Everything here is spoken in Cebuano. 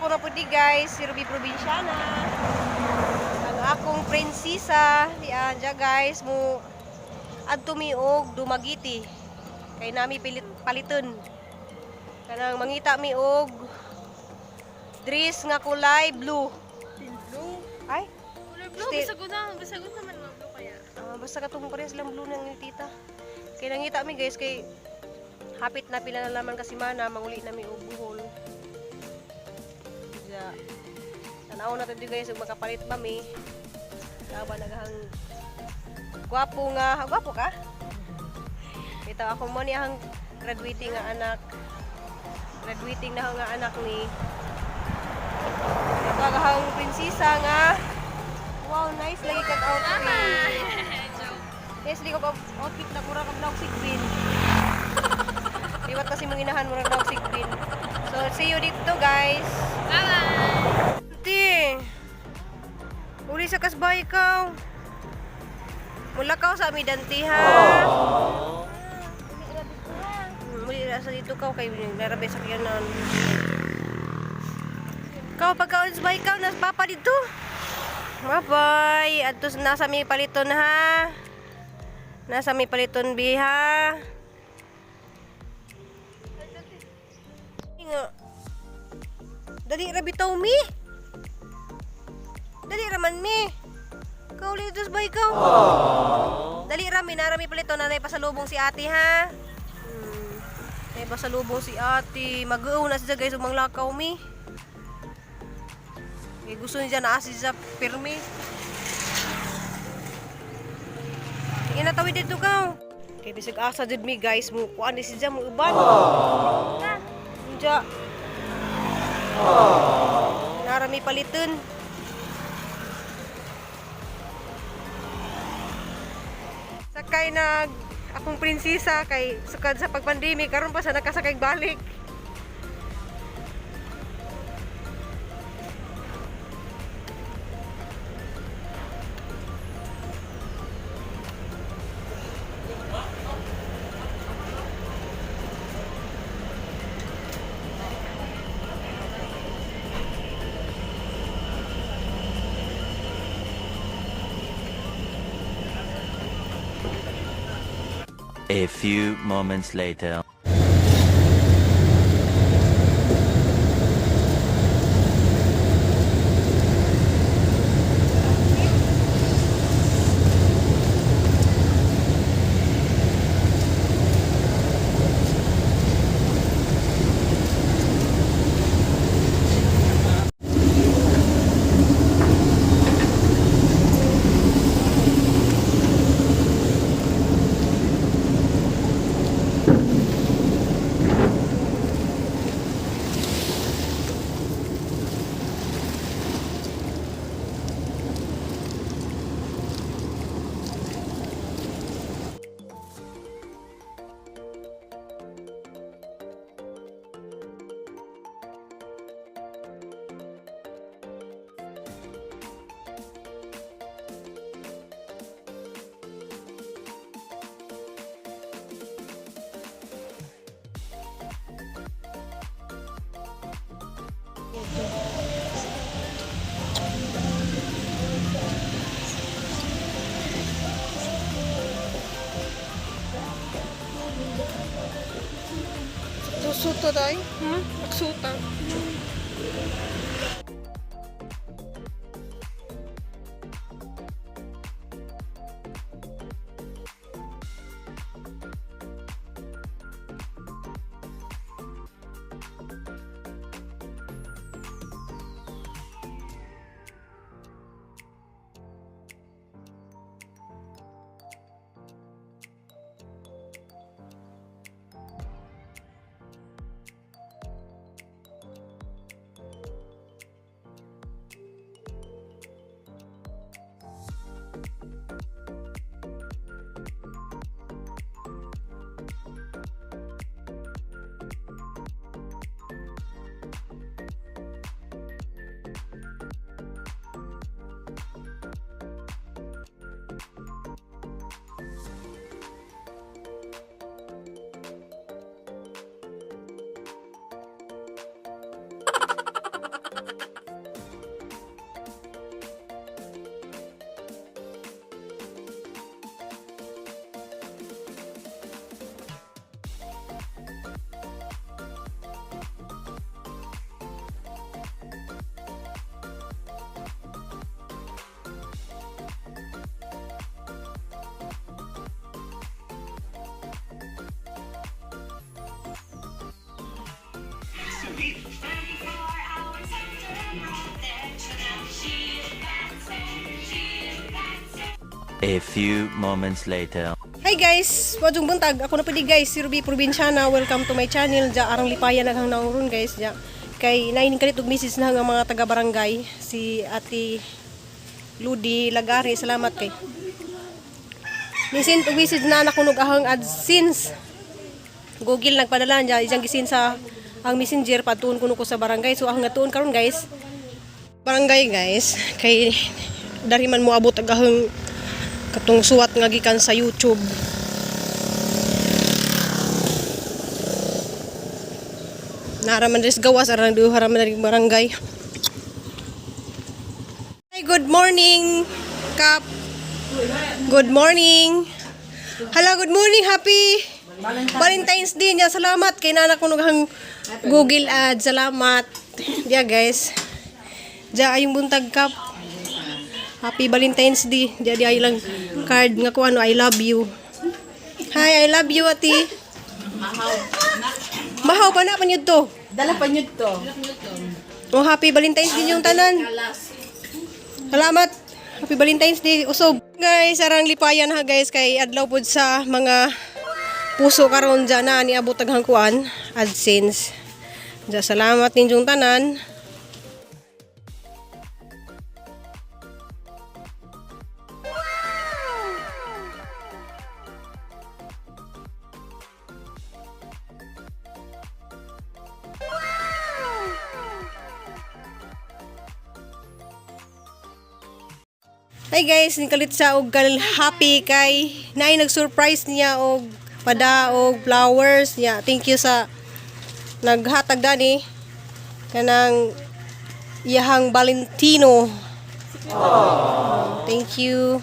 Ako na pud di, guys, si Ruby Provinciana. Ang akong prinsesa, yan dya, guys, mo adto mi og Dumaguete. Kay nami pilit paliton. Kanang mangita mi og dress nga kulay blue. Blue. Ay, Kulay blue. Bisag ko naman mga blue kaya. Ah, basta katong parehas lang blue ng tita. Kay nangita mi, guys, kay hapit na pila na laman kasi mana manguli na mi og buhol. Ja. Tanaw na to, guys, ug makapalit ba mi. Taba naghang gwapo nga, gwapo ka? Ito ako mo niya ang graduating nga anak. Graduating na nga anak ni. Ito ang prinsesa nga. Wow, nice lagi kag outfit. Joke. Yes, di ko ka outfit na mura kag naog sigbin. Liwat kasi mong inahan mura naog sigbin. So, see you dito, guys. Bye-bye! Ate, uli sa kasbay ikaw. Mula ka sa amidanti ha. Muli ra sa dito ka kay narabe sa kiyanan. Kaw pagkaon sa ikaw nas papa dito. Bye-bye. Adto nasa mi paliton ha. Nasa mi paliton bi ha. Nga. Dali ra bitaw mi. Dali ra man mi. Ikaw ulit ba ikaw? Dali ra mi, narami palito nanay pasalubong si ate ha. Nay pasalubong si ate. Mag-uaw na siya, guys, ug manglakaw mi. May gusto niya na asi sa pirmi. Sige na, tawid dito ka. Kay bisag asa jud mi, guys, mo kuan ni siya mo uban. Unja. Narami paliton. Sakay nag akong prinsesa kay sukad sa pagpandemic karon pa sa nakasakay balik. A few moments later. Suto tayo? Hmm? Magsuta. A few moments later. Hi guys! Wajong buntag. Ako na pwede guys, si Ruby Provinciana. Welcome to my channel. Ja, arang lipayan naghang naurun guys. Ja, kay naining kalit og misis na nga mga taga barangay si Ate Ludi Lagare. Salamat kay. Nisin og message na nakunog ahang AdSense. Google nagpadala niya isang gisin sa ang messenger patuon kuno ko sa barangay. So ahang natuon karon guys. Barangay guys, kay dari man mo abot ang ahang katong suwat nga gikan sa YouTube. Nara man res gawas arang duha ra man rin barangay. Hi, good morning, Kap. Good morning. Hello, good morning. Happy Valentine's Day niya. Salamat kay nana ko ang Google Ads. Salamat. Yeah, guys. Diya ayong buntag, Kap. Happy Valentine's Day. Diya di ay lang card nga ko ano, I love you. Hi, I love you, ati. Mahaw pa na panyud to. Dala pa nyo to. Oh, happy Valentine's Day yung tanan. Salamat. Happy Valentine's Day. Usog. Guys, arang lipayan ha guys kay adlaw pod sa mga puso karon dyan na niabot ang hangkuan AdSense. Diya, salamat ninyong tanan. Hi guys, nikalit sa og gal happy kay naay nag-surprise niya og pada og flowers niya. Thank you sa naghatag dani kanang iyahang Valentino. Thank you.